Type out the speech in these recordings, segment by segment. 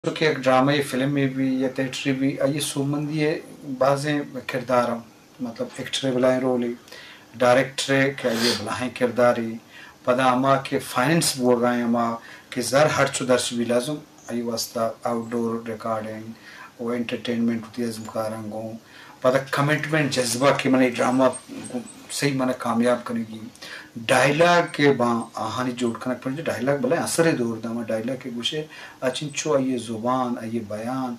کہ یک ڈرامہ فلمے بی یا تھیٹرے بی، آئی سوبمندی ءِ بازیں کردار ہم، مطلب ایکٹر ءِ بلاہیں رولے، ڈائریکٹر ءِ کہ آئی بلاہیں کردارے، پدا ہما کہ فائننس بوگا ایں، ہما کہ زر ہرچو درچ بی لازم، آئی واسطہ آؤٹ ڈور ریکارڈنگ و انٹرٹینمنٹ وتی ازمکاراں گوں، پدا کمٹمنٹ، جذبہ کہ من اے ڈرامہ گوں صحیح من کامیاب کنگی، ڈائیلاگ کہ باں آہانی جوڑ کنگ، پر ڈائیلاگ بلے اثر دور داما ڈائیلاگ کہ گوشے، آ چنچو آئی زبان، آئی بیان،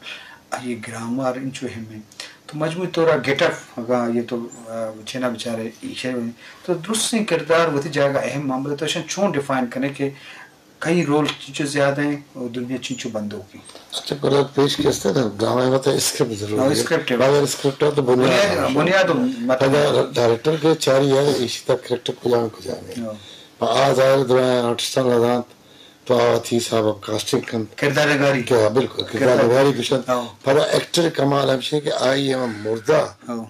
آئی گرامر انچو اہم انت۔ تو مجموعی طور ءَ گیٹ اپ اگاں آئی تو، آ، چینا بچارے ایشے تو درستیں کردار وتی جاگہ اہم معاملہ، تو اشاں چون ڈیفائن کنے کہ کئی رول چنچو زیادہ ہیں اور دنیا چنچو بندوک ہیں؟ اچھا، پہلے پیش کستے نا، ڈرامہ میں تو اسکرپٹ ضروری ہاں، ہے۔ اسکرپٹ ہے۔ بغیر اسکرپٹ ہے تو بنیاد بنیاد، نہیں۔ بنیاد مت پہلے ڈائریکٹر کے چاری ہے، اسی تک کریکٹر کجا میں کجا نہیں۔ ہاں۔ پر آ ظاہر درائیں آرٹسٹاں لگان تو آ وتی حساب اب کاسٹنگ کن۔ کردار نگاری۔ کہ بالکل، کردار کردار نگاری کشن۔ ہاں۔ پر ایکٹر کمال ہمشی کہ آئی ہم مردہ۔ ہاں۔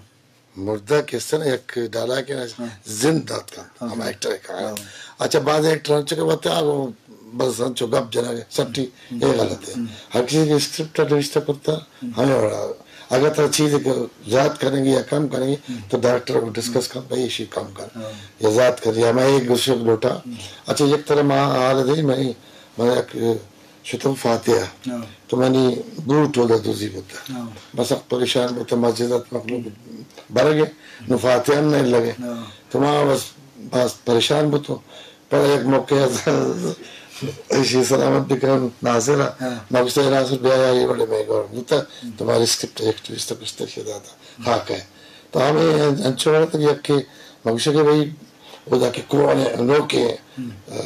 مردہ کسے نا یک ڈائلاگ نا ہاں۔ زند دات کن۔ ہاں۔ ہم ایکٹر کا۔ ہاں۔ اچھا، بعض ایکٹر ہم چکے بتا، وہ بس ہم چو گپ جنا سٹی، ہم۔ یہ غلط ہے۔ ہم۔ ہر کسی کے اسکرپٹ نوشتہ کرتا، ہم۔ ہمیں بڑا۔ اگر تو چیز کو زیاد کریں گے یا کم کریں گے، ہم۔ تو ڈائریکٹر کو ڈسکس کر، بھائی، اسی کم کر۔ ہاں۔ یا زیاد کر، یا میں ایک دوسرے کو لوٹا۔ ہم۔ اچھا، یک طرح ماں حال دے، میں، میں یک شتم فاتحہ۔ ہاں۔ تو منی بوٹ اودا دوزی بوتا۔ ہاں۔ بس اخ پریشان بوتا، مسجد ات مخلوق برگے، نو فاتحہ ہم نہیں لگے۔ ہاں۔ تو ما بس، بس پریشان بوتو۔ پر ایک موقع ایشی سلامت بکرم ناصر۔ ہاں۔ ما گوشتا، "اے ناصر بیا یار، یہ بڑے میں گور بوتا، تمہاری اسکرپٹ ایک ٹویسٹ کشتے شداتا۔ ہاں کہ۔" تو ہمیں انچو وڑا تک یک کہ ما گوشتا کہ بھائی، اودا کہ کوہن ء نوکیں، ہم۔ ء،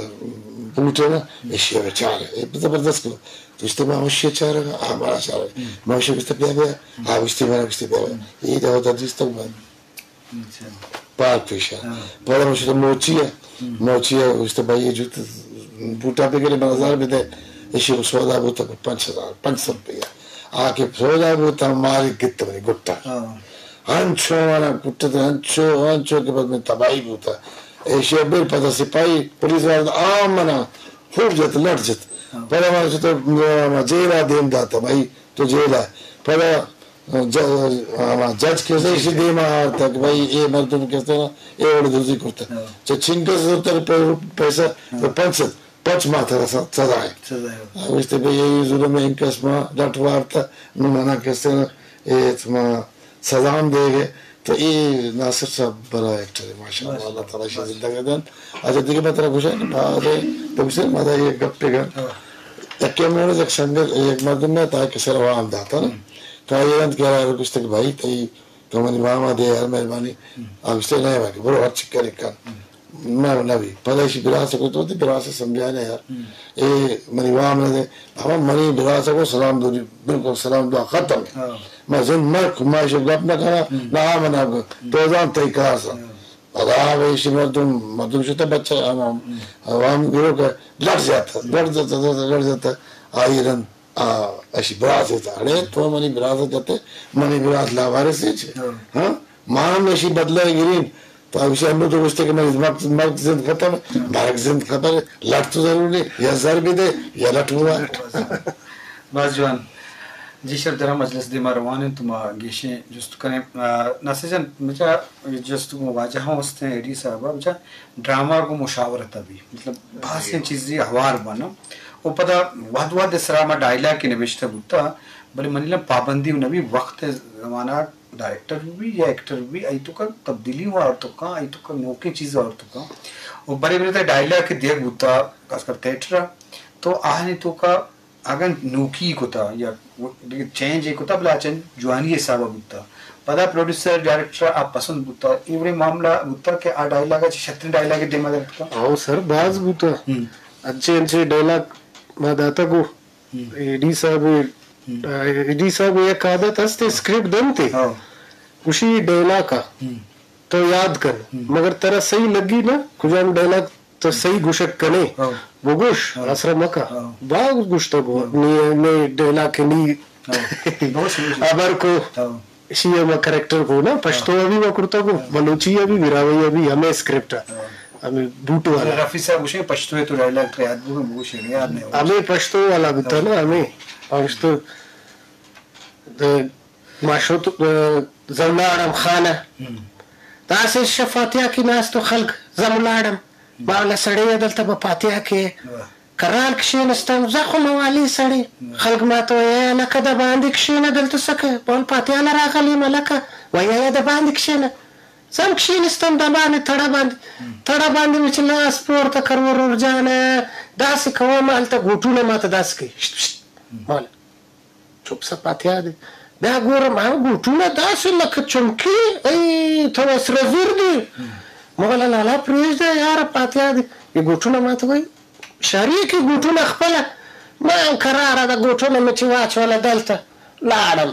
بوٹ ء نا، ہم۔ ایشی ء بچار ء۔ اے زبردست کو۔ تو اشتے ما ہوشی ء چارگ ء، آ مارا چارگ ء۔ ہم۔ ما ہوشی گشتے بیا بیا، ہم۔ آ گشتے مارا گشتے بیا بیا۔ ہم۔ اے دہ دہ دوست من اچھا۔ پاک پیشا۔ ہاں۔ پدا ما شتا موچی ء، ہم۔ موچی ء گشتے بھائی یہ جوت بوٹا بگرے، من ہزار بدے۔ ایشی کو سودا بوتا پنچ ہزار، پنچ سو روپیہ۔ آ کہ سودا بوتا ماری گت منی گٹا۔ ہاں۔ انچو منا کٹت، انچو، انچو کہ پد من تباہی بوتا۔ ایشی بل پدا سپاہی، پولیس والا آ منا خوب جت، لٹ جت۔ ہاں۔ پدا ما چتو، ما جیل آ دیم داتا، بھائی تو جیل آ۔ پدا ج-، ہما جج کسے ایشی دیما آرتا کہ بھائی اے مردم کسے نا، اے وڑ دوزی کرتا۔ ہاں۔ چہ چنکس زرتا پہ-، پیسہ، ہاں۔ تو پنچ سد۔ پچ ما ترا س-، سزا ہے۔ سزا ہے۔ آ گوشتے، بھئی، یہ ظلم ہے، انکس ما ڈٹ وارتا، نو منا کسے نا، اے ما سزا ہم دے گئے۔ تو اے ناصر صاحب بڑا ایکٹر ہے، ماشاءاللہ، ماشاءاللہ، اللہ تعالیٰ شی ماشاءاللہ۔ زندہ گردن۔ اچھا، دیگہ میں ترا گوشاں کہ بازے، تو گوشتے مزہ یہ گپے گا۔ ہاں۔ یک کیمرہ یک سنگت، یک مردم میں تا کسے روان داتا نا۔ ہم۔ تو یہ رند کہہ رہا ہے، گوشتے کہ بھائی، تئی تو منی ماما دے یار مہربانی۔ ہم۔ آ گوشتے نہ، میں کہ برو ہر چی کرے کن۔ ہم۔ نہ، نہ بی۔ پدا ایشی براس کو تو تی براس سمجھانے یار۔ ہم۔ اے منی وام نہ دے۔ ہم منی براس کو سلام دوری، بالکل سلام دعا ختم۔ ہاں۔ میں زند مرک، ما ایشی گپ نہ کنا، ہم۔ نہ آ منا گو۔ ہم۔ تو زان تئی کار سا۔ ہاں۔ پدا آ ایشی مردم، مردم شتا بچہ، ہم، ہم۔ ہم۔ عوام گرو کہ لٹ جاتا، ہم۔ لٹ جاتا، لٹ جاتا۔ آئی رند آ، اشی براس ات، اڑے تو منی براس جتے، منی براس لاوارث اچ۔ ہاں۔ ہاں؟ ما ہم اشی بدلہ گرین۔ تو اشی انو تو گوشتے کہ منی مرگ، مرگ زند ختم، ہاں۔ مرگ زند ختم، لٹ تو ضرور نہیں، یا زر بھی دے، یا لٹ ہوا۔ باز جوان۔ جی شر درا مجلس دیما روان انت، تو ما گیشیں جست کنیں۔ آ، ناصر جان، مجا جست گوں واجہ ہم ہستیں، اے ڈی صاحب، مجا ڈرامہ گوں مشاورت ابھی، مطلب، بازیں چیزی ہوار بنا۔ و پدا وہد وہد سرا ما ڈائیلاگ کہ نبشتہ بوتا، بلے منی لم پابندی و نبی وقت زمانہ ڈائریکٹر بھی یا ایکٹر بھی، ای تو کا تبدیلی و آر تو کا، ای تو کا نوکیں چیز آر تو کا۔ و برے برے تا ڈائیلاگ کہ دیگ بوتا، خاص کر تھیٹر، تو آہنی تو کا اگن نوکی کتا یا چینج کتا، بلے آ چینج جوانی حساب بوتا۔ پدا پروڈیوسر، ڈائریکٹر آ پسند بوتا۔ ایوڑے معاملہ بوتا کہ آ ڈائیلاگ چہ شتریں ڈائیلاگ دیما درتکا۔ او سر، باز بوتا۔ ہم۔ انچے انچے ڈائیلاگ ما داتا گو۔ ہم۔ اے ڈی صاحب، ہم۔ اے ڈی صاحب یک عادت ہستے، ہاں۔ اسکرپٹ دنتے۔ ہاں۔ اسی ڈائیلاگ کا۔ ہم۔ تو یاد کن، ہم۔ مگر ترا صحیح لگی نا، کجام ڈائیلاگ تو صحیح گوشگ کنے، ہاں۔ بگوش، ہاں۔ آسرا مکا۔ ہاں۔ باز گوشتگ، ہاں۔ نی، نی ڈائیلاگ نی۔ ہاں۔ بگوش، بگوش۔ ابر کو، ہاں۔ شی ما کریکٹر کو نا، پشتو ہاں۔ ابھی ما کرتا کو، ہاں۔ بلوچی ابھی، براہوئی ابھی، ہمیں اسکرپٹ۔ ہاں۔ ہمے بوٹو والا۔ رفیع صاحب گوشے پشتو ءِ تو ڈائیلاگ ترا یاد بوگ، بگوش، یار، یاد نہ، ہمے پشتو والا بوتا نا، ہمے پشتو، د-، ماشو تو، د-، زولاڑم خانہ۔ ہم۔ داسے شہ فاتحہ کہ ناست و خلق زولاڑم۔ ہم۔ باولا سڑے دلتا با فاتحہ کہ۔ واہ۔ کرار کشینستم، زخم والی سڑے۔ ہم۔ خلق ما تو اے لکہ دا باندی کشینہ دلتا سکہ۔ بول فاتحہ نہ راغلی ملکہ۔ وی اے دا باندی کشینہ۔ زم کشینستم دمانے تڑا باندی۔ ہم۔ تڑا باندی مچ لاس پورتا کرور اور جانا۔ داسے کوا مالتا گوٹونا ماتا داس کے۔ شت، شت۔ ہم۔ مال۔ چپ سپاتیا دے۔ بیا گورم ہم گوٹونا داسے لکہ چمکی۔ ای تو اسر زور دی۔ ہم۔ مال لالا پریش دے یار پاتیا دے۔ یہ گوٹونا ماتا وی۔ شریکی گوٹونا خپلا۔ ما کرارا دا گوٹونا مچی واچ والا دلتا۔ لاڑم۔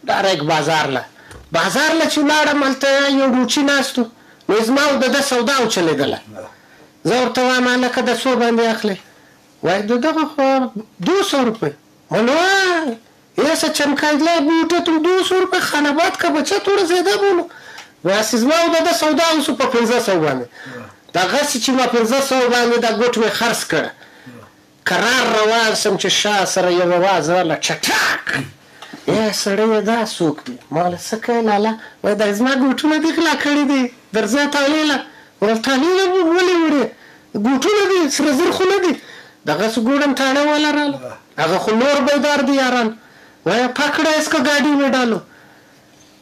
ڈائریکٹ بازار لا۔ بازار لا چو لاڑم ہلتا یو روچی ناستو۔ نزما و ددا سودا و چلے دلا۔ زور توا مالک دا سو باندے اخلے۔ وای ددا خو دو سو روپے۔ ملو، ایسا چمکائی لا بوٹے تم دو سو روپے خانہ بات کا بچا تھوڑا زیادہ بولو۔ واسزما و ددا سودا و سو پا پنزا سو باندے۔ دا غسی چی ما پنزا سو باندے دا گوٹ میں خرچ کر۔ کرار روان سم چہ شاہ سر یو آواز والا چٹاک۔ اے سڑے دا سوک دی۔ مال سکے لالا۔ وای دا زما گوٹونا دی غلا کڑی دی۔ درزا تالیلا۔ ول تالیلا بو ولی وڑے۔ گوٹونا دی سر زر خو ندی۔ دغه سو گوڑن تھانہ والا رال۔ اگه خو نور بیدار دی یاران۔ وای پکڑا اس کو گاڑی میں ڈالو۔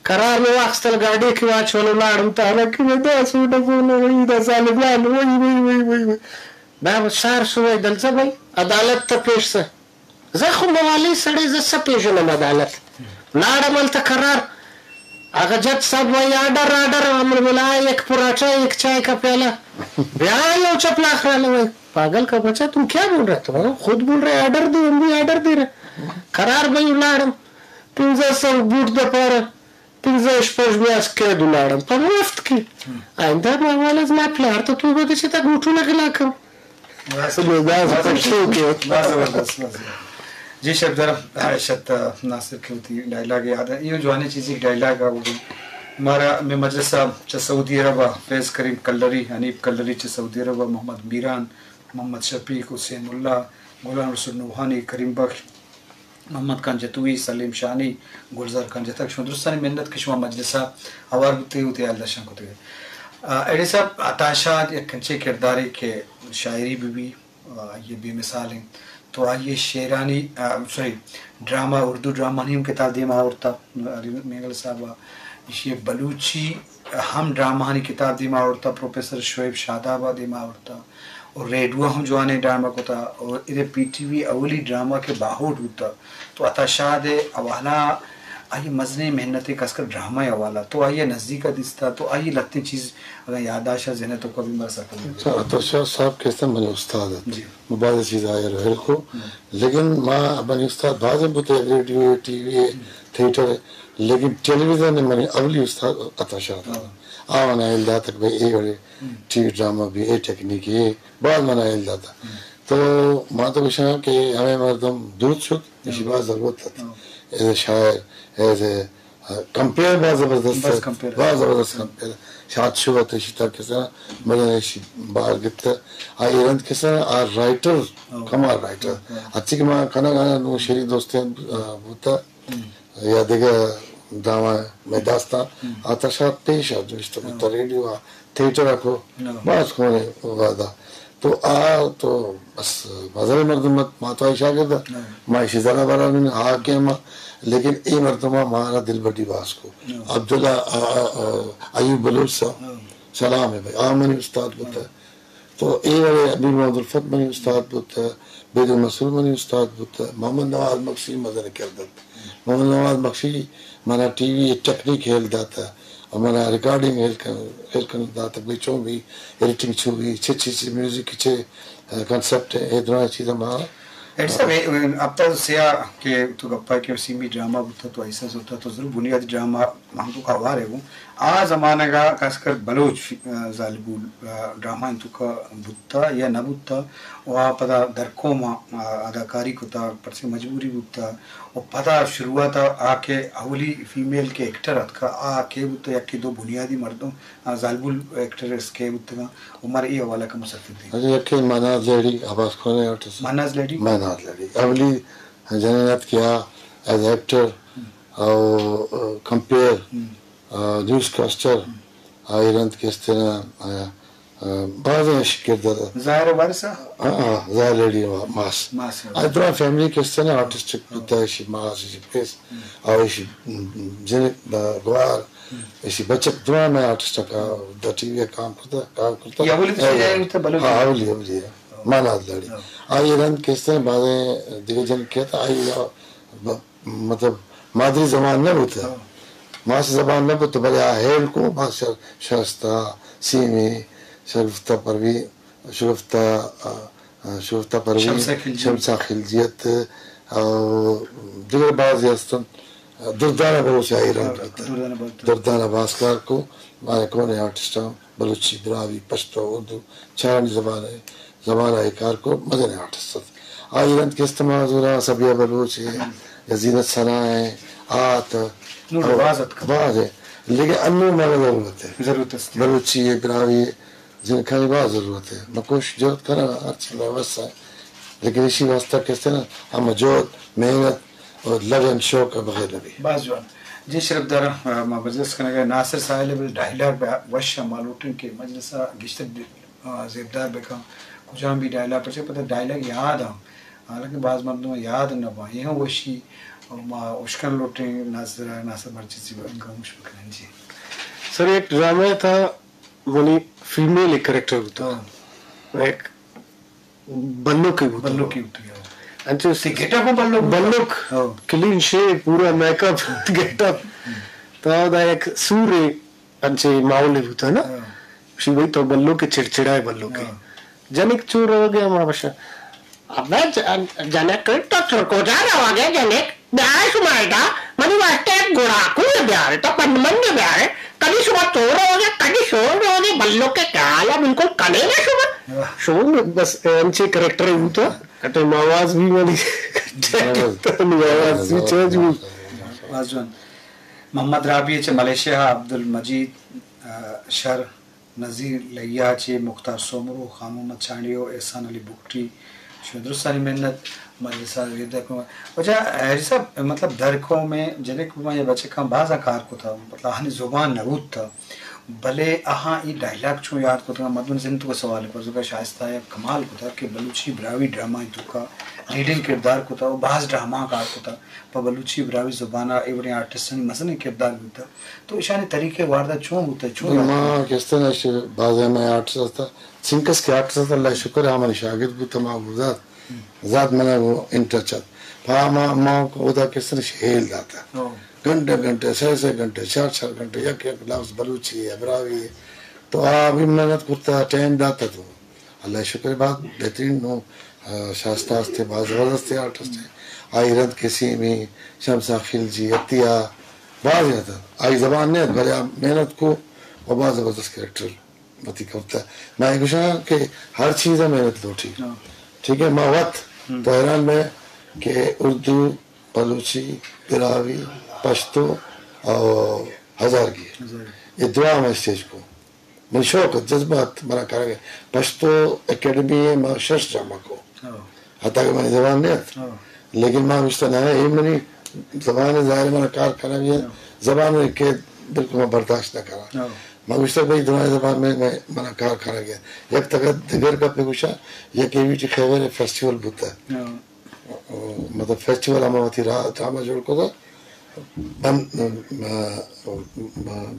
کرار میں واخستل گاڑی کی واچ ولو لاڑم تھانہ کی میں دا سو ڈبو نو وی دا ظالم لال وی وی وی وی وی۔ بابا شار شوئے دلزه بھائی، عدالت ته پیش سه۔ زه خو موالی سڑے زه سه پیژنم عدالت۔ لاڑم ہلته کرار۔ اگه جج صاحب وای آرڈر، آرڈر، امر ملا، ایک پراٹھا، ایک چائے کا پیالہ۔ بیا یو چپلاخ راله وای۔ پاگل کا بچہ، تم کیا بول رہے؟ تم خود بول رہے آرڈر دے، ہم بھی آرڈر دے رہے۔ کرار بھائی لاڑم۔ پنزه سو بوٹ دپاره۔ پنزه شپږ میاشت قید ولاړم په مفت کی. آینده ما ولې زما پلار ته توبه ده چې دا ګوټونه غلا کوم. باز، باز، باز زبردست، باز زبردست. جی شپ در، شت ناصر کہ وتی ڈائیلاگ یاد ہے، یہ جوانی چیزی ڈائیلاگ آ وہ. مارا میں مجلس چہ سعودی عرب، فیض کریم کلری، حنیف کلری چہ سعودی عرب، محمد میران، محمد شفیق، حسین ملا، غلام رسول نوحانی، کریم بخش، محمد خان جتوئی، سلیم شانی، گلزار خان جتک، شما درستانی منت کہ شما مجلس ء ہوار بوتے، وتی حال درشان کتگ. آ، ایڈی صاحب، عطا شاد یک انچیں کردارے کہ شاعری بہ بی، آ، آئی بے مثال انت. تو آئی شعرانی، آ، سوری، ڈرامہ، اردو ڈرامہانی ہم کتاب دیما آورتا، علی مینگل صاحب ء ایشی بلوچی ہم ڈرامہانی کتاب دیما آورتا، پروفیسر شعیب شاداب ء دیما آورتا. و ریڈیو ہم جوانیں ڈرامہ کتا، و ادے پی ٹی وی اولی ڈرامہ کہ باہوٹ بوتا، تو عطا شاد ء حوالہ آئی مزنیں محنت ء کسکر ڈرامہ ء حوالہ تو آئی ء نزدیک ء دیستا، تو آئی لہتیں چیز اگاں یادداشت ء ذہن ء توکا بی مارا سرپد بکنت. عطا شاد صاحب کہ استن منی استاد ات. جی. ما بعض چیز آئی ء ہیل کو، لیکن ما منی استاد بازیں بوتے، ریڈیو ء، ٹی وی ء، تھیٹر ء، لیکن ٹیلی ویژن ء منی اولی استاد عطا شاد ات. آ منا ہیل داتگ بھئی اے وڑے ٹی وی ڈرامہ بی، اے ٹیکنیک اے، باز منا ہیل داتا. تو ما تو گوشاں کہ ہمے مردم دور شت، ایشی باز ضرورت ات. ایز اے شاعر، ایز اے کمپیئر باز زبردست ات، باز زبردست کمپیئر. شاد شو ات، ایشی تا کسا مزن ایشی بار گپتا. آ ایرند کسا آ رائٹر، کمال رائٹر. اچھی کہ ما کنا گانا نو شری دوستیں بوتا. یا دگہ ڈرامہ مئے داستان عطا شاد پیش ء نوشتہ بوتہ، ریڈیو ء، تھیٹر ء کو، باز کونے وعدہ. تو آ تو بس مزن مردم ات، ما تو آئی شاگرد ء، ما ایشی زرا برا نہ آ کہ ما، لیکن اے مردم ء مارا دلبڈی باز کو. عبداللہ، آ، آ، آ، ایوب بلوچ صاحب، سلام ہے بھائی، آ منی استاد بوتہ. تو اے وڑے حبیب محمد الفت منی استاد بوتہ، بیدل مسرور منی استاد بوتہ، محمد نواز مکشی مزن کردت. محمد نواز مکشی منا ٹی وی ٹیکنیک ہیل داتہ، اور منا ریکارڈنگ ہیل کن، ہیل کن داتہ، بھئی چون بھی ایڈیٹنگ چو بھی، چھ چھ چھ میوزک چھ کنسپٹ ہے، اے درائیں چیزاں ما ایڈی صاحب، اے، اے، ہفتاد و سیا کہ تو گپا کہ سیمی ڈرامہ بوتا تو ایسا ہوتا تو ضرور بنیادی ڈرامہ ہم تو کا وارے گوں۔ آ زمانگ ءَ خاص کر بلوچ، آ، زالبول، آ، ڈرامہ انت تو کا بوتا یا نہ بوتا، و آ پدا در قوم، آ، اداکاری کتا، پرچہ مجبوری بوتا، و پدا شروعات ءَ آ کہ اولی فیمیل کہ ایکٹر اتکا، آ کہ بوتا، یکی دو بنیادی مردم، آ، زالبول ایکٹریس کہ بوتگا، و مر ای حوالہ کا مسفر دی۔ اچھا، یکی مہناز لہڑی، آواز کون ہے آرٹسٹ؟ مہناز لہڑی۔ مہناز لہڑی۔ اولی جنین ات کیا ایز ایکٹر، او، آ، کمپیئر، ہم۔ آ، نیوز کاسٹر، ہم۔ آئی رند کستنا، آ، آ، بازیں اش کردار۔ ظاہر وارث؟ ہاں، ہاں، ظاہر لہڑی وا-، ماس۔ ماس۔ آ درا فیملی کستنا آرٹسٹ، ہاں۔ بوتا اشی ماس، اشی پیس، ہم۔ او اشی جنک، آ، گوار، ہم۔ اشی بچک درا میں آرٹسٹ کا، دا ٹی وی کام کرتا، کام کرتا۔ یہ اولی تو اے، شاعر ہوتا بلوچ؟ ہاں، اولی، اولی ہے۔ ہاں۔ مہناز لہڑی۔ ہاں۔ آئی رند کستنا بازیں دیگر جن کہتا، آئی ب-، مطلب، مادری زبان نہ بوتہ۔ ہاں۔ ماس زبان نہ بوتہ، بلے آ ہیل کو، ماس شر-، شرستہ، سیمی، شگفتہ پروین، شگفتہ، آ، آ، شگفتہ پروین، شمسہ خلجی۔ شمسہ خلجیت، آ، دگہ بازی ہستن۔ دردانہ بلوچ آئی رند ہاں، بوتہ۔ دردانہ بلوچ۔ دردانہ باز کار کو، مارے کونے آرٹسٹاں، بلوچی، براہوئی، پشتو، اردو، چارانی زبان ہے۔ زمانہ ءَ کار کو، مزنیں آرٹسٹ ات۔ آئی رند کہ استعمال زورا صبیحہ بلوچ ہے، یا زینت ثنا ہے، آت۔ نور او، باز ات۔ باز ہے۔ لیکن انو مانا ضرورت ہے۔ ضرورت است۔ بلوچی ہے، براہوئی ہے، زنکانی باز ضرورت ہے۔ میں کوشش جہد کرا، ہر چیز میں وس ہے۔ لیکن اسی واسطہ کہتے نا، ہم جہد، محنت اور لگن، شوق ہے، بغیر نبی۔ باز جوان۔ جی شرف دار، آ، ما بزرس کنگا ناصر ساحل بل ڈائیلاگ بہ وش ما لوٹیں کہ مجلس گشتر آ، زیبدار بکن۔ کجام بھی ڈائیلاگ، پرچہ پدا ڈائیلاگ یاد آں، حالانکہ باز مردم یاد نہ باں۔ یہ ہم وشی ما اشکن لوٹیں ناصر، ناصر مرچی سی گاموش بکنن جی۔ سر، ایک ڈرامہ تھا، منی فیمیل ایک کریکٹر ہوتا۔ ہاں۔ ایک بلوک ہی ہوتا۔ بلوک ہی ہوتی ہے۔ انچو سی گیٹ اپ بلوک ہوتا۔ بلوک، ہاں۔ کلین شیو، پورا میک اپ، گیٹ اپ۔ تو دا ایک سور انچے ماحول بوتا نا۔ ہاں۔ شی بھائی تو بلوک چڑچڑا ہے بلوک۔ ہاں۔ جنک چور ہو گیا ہمارا بشا۔ ابے ج-، جنک تو چور کو جا رہا ہو گیا جنک۔ بیا شما ادا منی واسطہ ایک گڑاکو بیارے تو بند بند بیارے۔ کدی شما چور ہو گیا، کدی شور ہو گیا، بلوک کے خیال ہے بالکل کنے نہ شما۔ واہ۔ شما بس انچے کریکٹر بوتا۔ اٹے آواز بھی منی۔ آواز۔ آواز بھی چینج بو۔ واہ جان۔ محمد رابی چہ ملیشیا، عبدالمجید، آ، شر، نذیر لیا چہ مختار سومرو، خان محمد چانڈیو، احسان علی بگٹی، شما درستانی منت۔ مجلس ءَ گردہ کن۔ واجہ حیری صاحب، مطلب در قوم ءَ جنک ما یا بچکاں بازاں کار کتا، مطلب آہانی زبان نہ بوتا، بلے آہاں ای ڈائیلاگ چون یاد کتا، مردم ذہن تو سوال پر زکا شائستہ یا کمال کتا کہ بلوچی براہوئی ڈرامہ توکا لیڈنگ کردار کتا و باز ڈرامہ کار کتا۔ پہ بلوچی براہوئی زبان ءَ اے وڑیں آرٹسٹانی مزنیں کردار بوتہ۔ تو ایشانی طریقہ واردات چون بوتہ، چون بوتہ؟ ما کستن اش بازیں مئے آرٹسٹ ہستہ، چنکس کہ آرٹسٹ ہستہ، اللہ شکر ہے، ہماری شاگرد بوتہ، ما گزار زات منا وہ ان ٹچ ات۔ پا ما، ما اودا کستن اش ہیل داتہ۔ ہاں۔ گھنٹہ گھنٹہ، سہ سہ گھنٹہ، چار چار گھنٹہ، یک یک لفظ بلوچی ہے، براہوئی ہے۔ تو آ بھی محنت کرتہ، ٹائم داتہ تو۔ اللہ شکر بات بہترین نو، آ، شائستہ ہستے، باز زبردست آرٹسٹ ہے۔ آئی رند کسی میں شمسا خلجی، عطیہ، باز زیادہ۔ آئی زبان نہیں، بلے آ محنت کو و باز زبردست کریکٹر وتی کپتہ۔ میں گوشاں کہ ہر چیز محنت لوٹی۔ ہاں۔ ٹھیک ہے، ما وت ہم۔ تو حیران میں کہ اردو، بلوچی، براہوئی، پشتو اور ہزارگی۔ ہزارگی۔ یہ دعا میں اسٹیج کو۔ من شوق ات، جذبہ ات، منا کنگ ء۔ پشتو اکیڈمی ء ما شش ڈرامہ کو۔ ہاں۔ حتیٰ کہ منی زبان نہ ات۔ ہاں۔ لیکن ما گوشتہ نہ، اے منی زبان ء، ظاہر ء منا کار کنگ ء۔ ہاں۔ زبان ء کہ بالکل ما برداشت نہ کناں۔ ہاں۔ ما گوشتہ بھئی دراہیں زبان میں، میں، منا کار کنگ ء۔ یک تک دگر گپے گوشاں، یک اے وی ٹی خیبر ء فیسٹیول بوتہ۔ ہاں۔ مطلب فیسٹیول ہما وتی را-، ڈرامہ جوڑ کتہ۔ بند،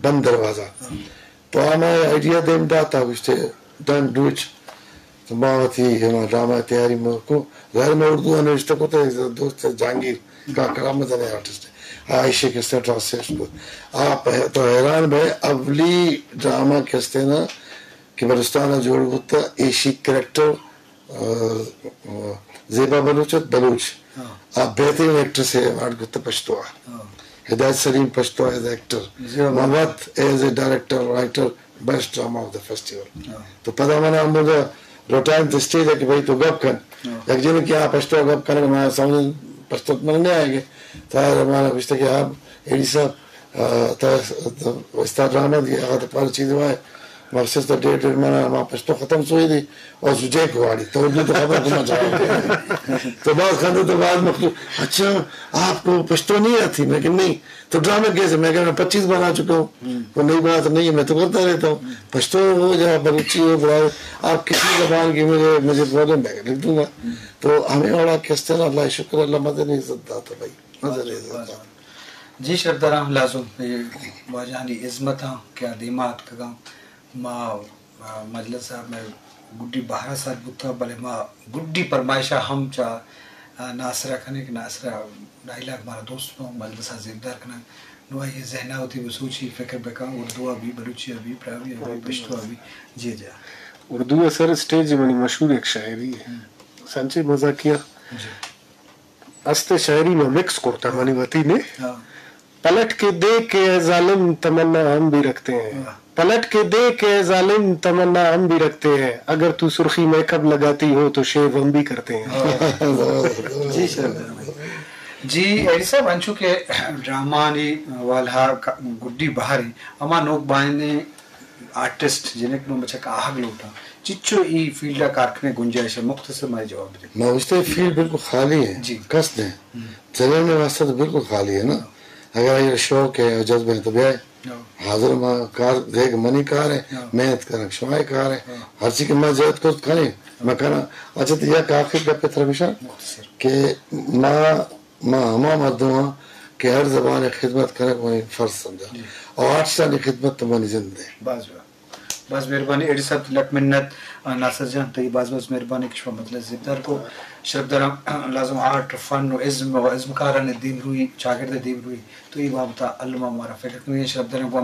بند دروازہ۔ تو ہمے آئیڈیا دیم داتا، گوشتے، "Don't do it." تو ما وتی ہما ڈرامہ تیاری ما کو، ظاہر ما اردو نوشتہ کتہ، دوست جہانگیر کاکڑ احمد نے آرٹسٹ ہے۔ آ ایشی کسے ٹرانسلیٹ کو۔ آپ تو حیران بھئے، اولی ڈرامہ کستے نا کہ بلوچستان جوڑ بوتا، ایشی کریکٹر، آ، آ، زیبا بلوچ ات، بلوچ۔ ہاں۔ آ بہترین ایکٹریس ایوارڈ گتا پشتو آ۔ ہاں۔ ہدایت سلیم پشتو ایز اے ایکٹر، زیبا۔ ما وت ایز اے ڈائریکٹر، رائٹر، بیسٹ ڈرامہ آف دا فیسٹیول۔ ہاں۔ تو پدا منا ہمودا لوٹائینت اسٹیج ءَ کہ بھئی تو گپ کن۔ ہاں۔ یک جنکے آ پشتو گپ کنگ، ما سمجھ پشتو من نہ آئے گے۔ طاہر منا گوشت کہ آپ اے ڈی صاحب، آ، تا، تا استاد رحمت کہ آ تو پر چیز وائے۔ مقصد تو ڈیڑھ ڈیڑھ مہینہ ما پشتو ختم سوئی دی اور سجے کو آڑی تو اردو تو خبر کو ما جواب دے۔ تو بعد خندے تو بعد مخلوق، اچھا، آپ کو پشتو نہیں آتی؟ میں کہ نہیں۔ تو ڈرامے کیسے؟ میں کہ میں پچیس بار آ چکا ہوں، کوئی نئی بات نہیں ہے، میں تو کرتا رہتا ہوں۔ پشتو ہو یا بلوچی ہو، بڑا ہو، آپ کسی زبان کی مجھے، مجھے پرابلم ہے، لکھ دوں گا۔ تو ہمیں والا کس طرح، اللہ شکر، اللہ مزن عزت داتا بھائی، مزن عزت داتا۔ جی شرفداراں، لازم اے واجہانی ہزمتاں کہ آ دیما اتکگاں۔ ما، آ، مجلس ءَ مئے گڈی بہر ءَ سر بوتگ، بلے ما گڈی پرمائش ءَ ہم چہ، آ، ناصر ءَ کنیں کہ ناصر ءِ ڈائیلاگ مارا دوست بنت، مجلس ءَ زیبدار کناں۔ نوں آئی ءِ ذہن ءَ وتی بسوچی، فکر بکن، اردو ءَ بی، بلوچی ءَ بی، پراہوی ءَ بی، پشتو ءَ بی۔ جی جا۔ اردو ءِ سر اسٹیج منی مشہور یک شاعری ہے۔ ہم۔ سنچے مزاکیہ۔ جی۔ است شاعری ما مکس کرتا منی وتی نے۔ ہاں۔ پلٹ کے دیکھ کہ اے ظالم تمنا ہم بھی رکھتے ہیں۔ واہ۔ پلٹ کے دیکھ کہ اے ظالم تمنا ہم بھی رکھتے ہیں۔ اگر تو سرخی میک اپ لگاتی ہو تو شیو ہم بھی کرتے ہیں۔ جی شرفدار۔ جی اے ڈی صاحب، انچو کہ ڈرامہ آنی والہ ک-، گڈی بہر ایں، ہما نوک بائندیں آرٹسٹ جنک نوں بچک آہگ لوٹاں، چچو ای فیلڈ ءَ کار کنگ ءِ گنجائش ہے؟ مختصر مئے جواب دے۔ ما گوشت اے فیلڈ بالکل خالی ہے، جی۔ کس نے۔ ہم۔ چلنے واسطہ تو بالکل خالی ہے نا۔ اگر اگر شوق ہے اور جذبہ ہے تو بیائے۔ ہاں۔ حاضر ما کار دیکھ منی کار ہے، ہاں۔ محنت کرنگ شمائے کار ہے۔ ہاں۔ ہر چی کہ ما زیادہ کرت کنیں، ہاں۔ ما کنا۔ اچھا تو یک آخر گپ ترا گوشاں مختصر۔ کہ ما، ما ہما مردم ہاں کہ ہر زبان خدمت کنگ منی فرض سمجھا۔ جی۔ اور آرٹسٹانی خدمت تو منی زند ہے۔ باز واہ۔ باز مہربانی اے ڈی صاحب، لک منت۔ آ، ناصر جان، تئی باز باز مہربانی کہ شما مجلس زیبدار کو۔ شرفداراں، لازم آرٹ، فن و ازم و ازمکارانی دیمروئی، چاگرد دیمروئی، تو ای بابت الما مارا فکر کنگی۔ شرفداراں گوں